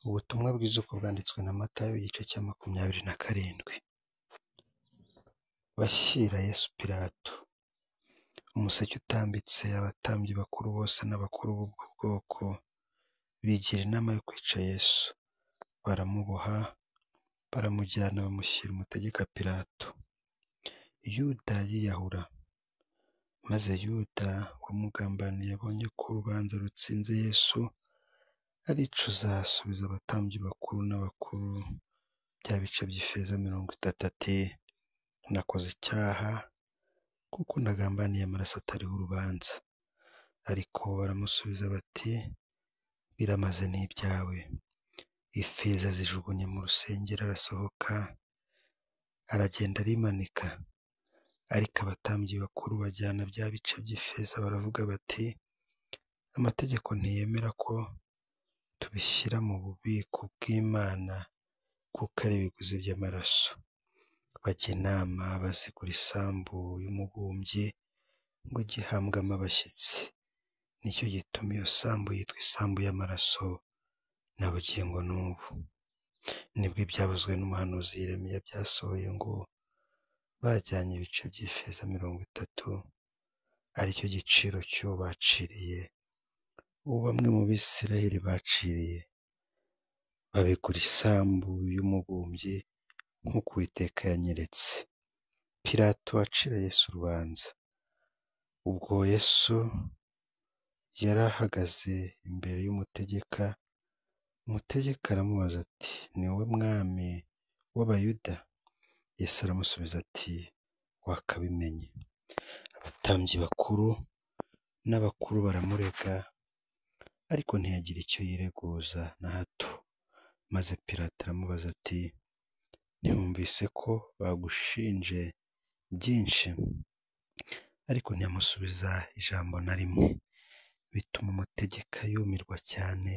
Ubutumwa bwiza uko bwanditswe na Matayo igice cya 27. Bashyira Yesu Pilato. Umuseke utambitse, abatambyi bakuru bose n'abakuru b'ubwo bwoko bigira inama yo kwica Yesu. Baramuboha, baramujyana bamushyira umutegeka Pilato. Yuda yiyahura. Maze Yuda wamugambaniye abonye ko urubanza rutsinze Yesu, aricuza asubiza abatambyi bakuru n'abakuru bya bice by'ifeza 30 ati: "Nakoze icyaha kuko nagambaniye amaraso atariho urubanza." Ariko baramusubiza bati: "Biramaze ni ibyawe." Ifeza azijugunya mu rusengero arasohoka, aragenda arimanika. Ariko abatambyi bakuru bajyana bya bice by'ifeza baravuga bati: "Amategeko ntiyemera ko tubishyira mu bubiko bw'Imana kuko ari ibiguzi by'amaraso." Bajya inama bazigura isambu y'umubumbyi ngo ijye ihambwamo abashyitsi. Nicyo gituma iyo sambu yitwa isambu y'amaraso na bugingo n'ubu. Nibwo ibyavuzwe n'umuhanuzi Yeremiya byasohoye ngo: "Bajyanye ibice by'ifeza 30, aricyo giciro cy'uwo baciriye, uwo bamwe mu Bisirayeli baciriye, babigura isambu y'umubumbyi nk'uko Uwiteka yanyeretse." Pilato acira Yesu urubanza. Ubwo Yesu yari ahagaze imbere y'umutegeka, umutegeka aramubaza ati: "Ni wowe mwami w'Abayuda?" Yesu aramusubiza ati: "Wakabimenye." Abatambyi bakuru n'abakuru baramurega, ariko ntiyagira icyo yireguza na hato. Maze Pilato aramubaza ati: "Ntiwumvise ko bagushinje byinshi?" Ariko ntiyamusubiza ijambo na rimwe. Bituma umutegeka yumirwa cyane.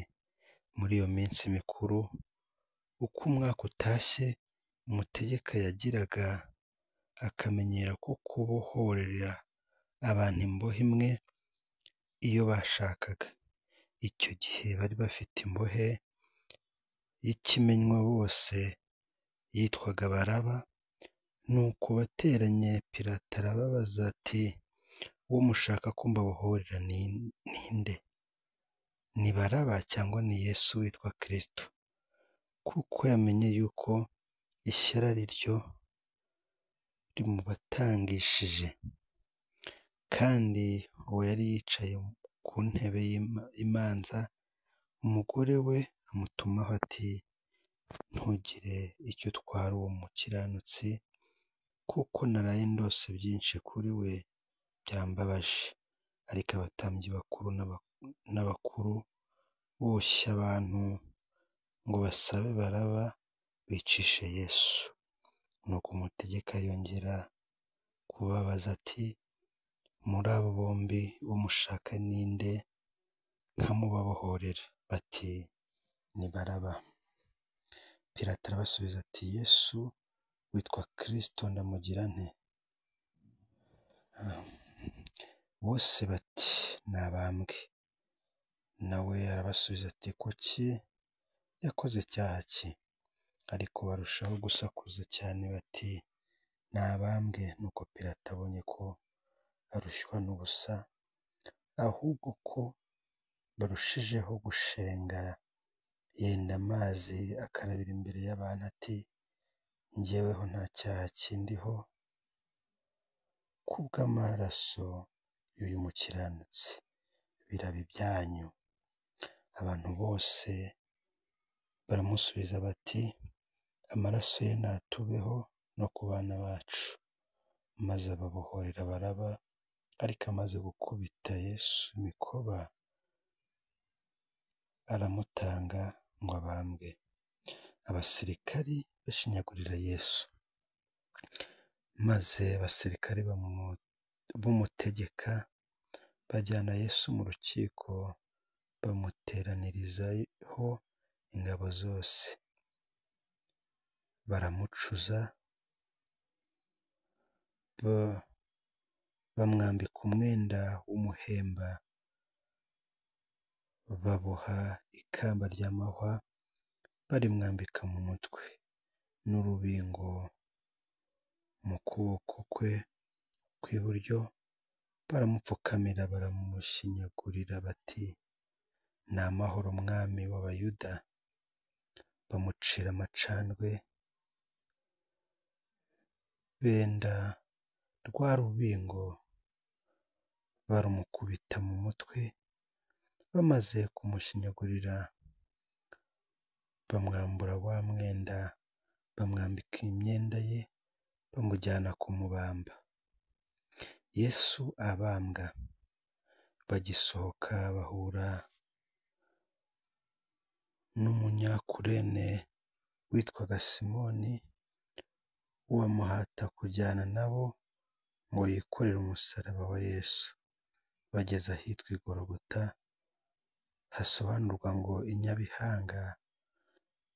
Muri iyo minsi mikuru, uko umwaka utashye, umutegeka yagiraga akamenyero ko kubohorera abantu imbohe imwe iyo bashakaga. Icyo gihe bari bafite imbohe y'ikimenywa bose yitwaga Baraba. Nuko bateranye Pilato arababaza ati: "Uwo mushaka ko mbabohorera ni nde? Ni Baraba cyangwa ni Yesu witwa Kristo?" Kuko yamenye yuko ishyari ari ryo rimubatangishije. Kandi uwo yari yicaye ku ntebe y'imanza, umugore we amutumaho ati: "Ntugire icyo utwara uwo mukiranutsi, kuko naraye ndose byinshi kuri we byambabaje." Ariko abatambyi bakuru n'abakuru boshya abantu ngo basabe Baraba bicishe Yesu. Nuko umutegeka yongera kubabaza ati: "Muri abo bombi uwo mushaka ni nde nkamubabohorera?" Bati: "Ni Baraba." Pilato arabasubiza ati: "Yesu witwa Kristo ndamugira nte?" Bose bati: "Nabambwe." Nawe arabasubiza ati: "Kuki yakoze icyaha ki?" Ariko barushaho gusakuza cyane bati: "Nabambwe." Nuko Pilato abonye ko arushywa n'ubusa, ahubwo ko barushijeho gushenga, yenda amazi akarabira imbere y'abantu ati: "Jyeweho nta cyaha kindiho kubw'amaraso y'uyu mukiranutsi, biraba ibyanyu." Abantu bose baramusubiza bati: "Amaraso ye natubeho no ku bana bacu." Maze ababohorera Baraba, ariko amaze gukubita Yesu imikoba, aramutanga ngo abambwe. Abasirikari bashinyagurira Yesu. Maze abasirikari b'umutegeka bajyana Yesu mu rukiko, bamuteranirizaho ingabo zose. Baramucuza, bamwambika umwenda w'umuhemba, baboha ikamba ry'amahwa barimwambika mu mutwe, n'urubingo mu kuboko kwe kw'iburyo, baramupfukamira baramushinyagurira bati: Ni amahoro Mwami w'Abayuda. Bamucira amacandwe, benda rwa rubingo barumukubita mu mutwe, bamaze kumushinyagurira bamwambura wa mwenda, bamwambika imyenda ye, bamujyana kumubamba. Yesu abambwa. Bagisohoka bahura n'Umunyakurene witwaga Simoni, bamuhata kujyana nabo ngo yikorere umusaraba wa Yesu. Bageze ahitwa i Gologota, hasobanurwa ngo Inyabihanga,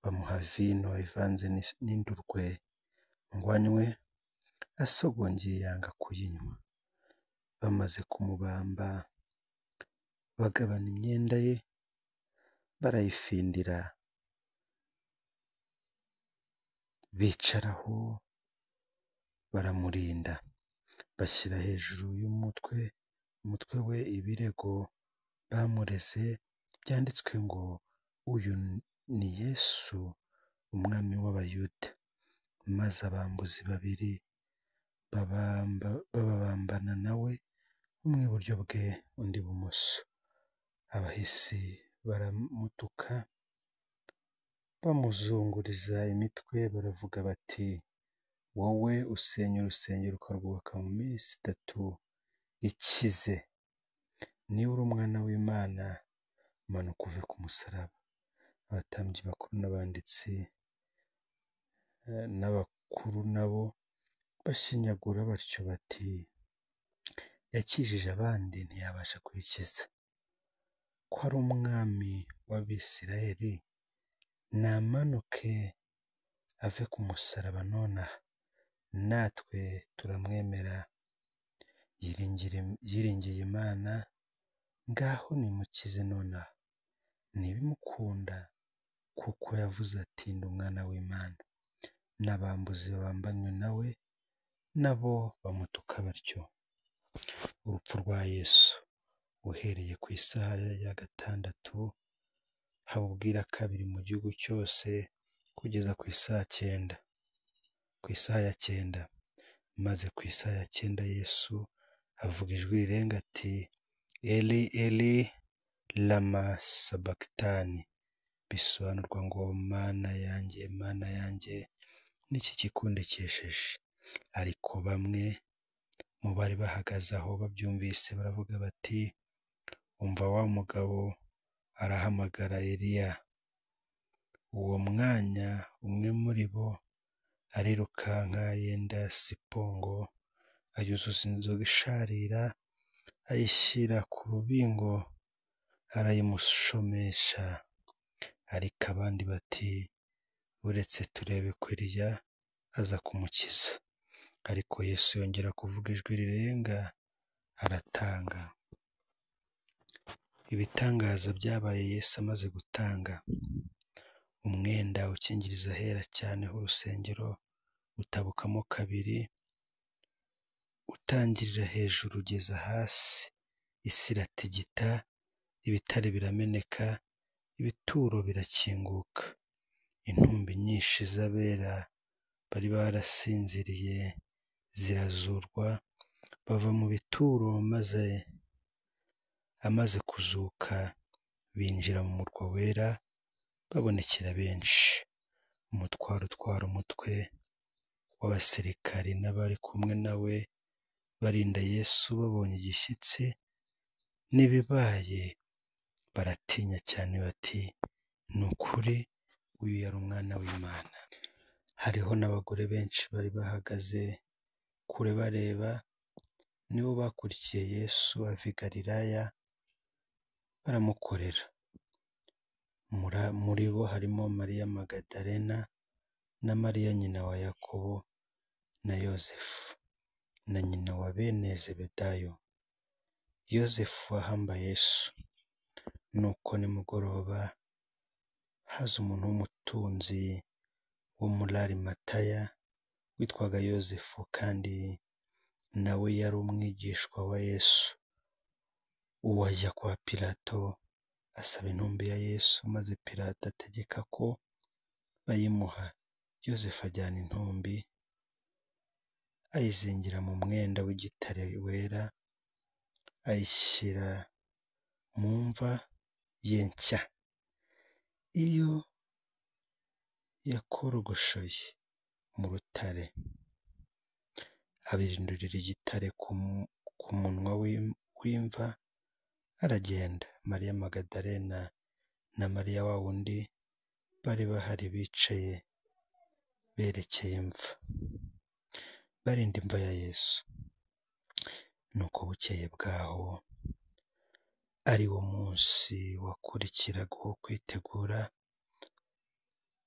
bamuha vino ivanze n'indurwe ngo anywe, asogongeye yanga kuyinywa. Bamaze kumubamba, bagabana imyenda ye, barayifindira, bicaraho baramurinda. Bashyira hejuru y'umutwe we ibirego bamureze, byanditswe ngo: Uyu ni Yesu umwami w'Abayuda. Maze abambuzi babiri bababambana na we, umwe iburyo bwe undi ibumoso. Abahisi baramutuka, bamuzunguriza imitwe, baravuga bati: Wowe usenya urusengero ukarwubaka mu minsi itatu, ikize! Niba uri umwana w'Imana, manuka uve ku musaraba. Abatambyi bakuru n'abanditsi n'abakuru nabo bashinyagura batyo bati: Yakijije abandi ntiyabasha kwikiza. Ko ari umwami w'Abisirayeli, namanuke ave ku musaraba nonaha, natwe turamwemera. Yiringiye Imana, ngaho nimukize nonaha, ntibimukunda, kuko yavuze ati: Ndi umwana w'Imana. N'abambuzi babambanywe na we nabo bamutuka batyo. Urupfu rwa Yesu. Uhereye ku isaha ya gatandatu haba ubwira kabiri mu gihugu cyose kugeza ku isaha ya cyenda. Maze ku isaha ya cyenda Yesu avuga ijwi rirenga ati: Eli Eli lama sabakitani, bisobanurwa ngo: Mana yanjye, Mana yanjye, niki kikundekesheje? Ariko bamwe mu bari bahagaze aho babyumvise baravuga bati: Umva wa mugabo arahamagara Eliya. Uwo mwanya umwe muri bo arirukanka yenda sipongo, ayuzuza inzoga isharira, ayishyira ku rubingo, arayimushomesha. Ariko abandi bati: Uretse turebe ko Eliya aza kumukiza. Ariko Yesu yongera kuvuga ijwi rirenga, aratanga. Ibitangaza byabaye Yesu amaze gutanga. Umwenda ukingiriza ahera cyane h'urusengero utabukamo kabiri, utangirira hejuru ugeza hasi. Isi iratigita, ibitare birameneka, ibituro birakinguka. Intumbi nyinshi z'abera bari barasinziriye zirazurwa, bava mu bituro, maze amaze kuzuka binjira mu murwa wera, babonekera benshi. Umutwaro utwara umutwe w'abasirikari n'abari kumwe na we barinda Yesu babonye igishyitsi n'ibibaye, baratinya cyane bati: Ni ukuri uyu yari umwana w'Imana. Hariho n'abagore benshi bari bahagaze kure bareba, nibo bakurikiye Yesu ava i Galilaya baramukorera. Muri bo harimo Mariya Magadalena na Mariya nyina wa Yakobo na Yosefu na nyina wa bene Zebedayo. Yosefu ahamba Yesu. Nuko nimugoroba Haza umuntu w'umutunzi wo muri Arimataya witwaga Yozefu, kandi nawe yari umwigishwa wa Yesu. Uwo ajya kwa Pilato asaba intumbi ya Yesu, maze Pilato ategeka ko bayimuha. Yozefu ajyana intumbi, ayizingira mu mwenda w'igitare wera, ayishyira mu mva ye nshya, iyo yakorogoshoye mu rutare. Abirindurira igitare ku munwa w'imva, aragenda. Mariya Magadalena na Mariya wa wundi bari bahari bicaye berekeye imva, barinda imva ya Yesu. Nuko bukeye bwaho, ari wo munsi wakurikiraga uwo kwitegura,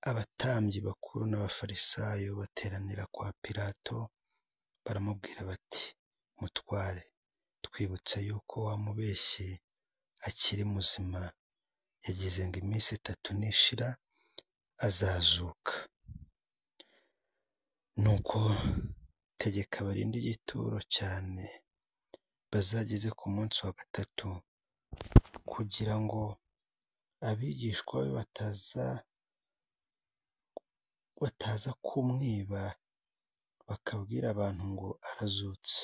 abatambyi bakuru n'abafarisayo bateranira kwa Pilato, baramubwira bati: "Mutware, twibutse yuko wa mubeshyi akiri muzima, yagize ngo iminsi itatu nishira azazuka. Nuko tegeka barinde igituro cyane, bazageze ku munsi wa gatatu, kugira ngo abigishwa be bataza kumwiba bakabwira abantu ngo arazutse.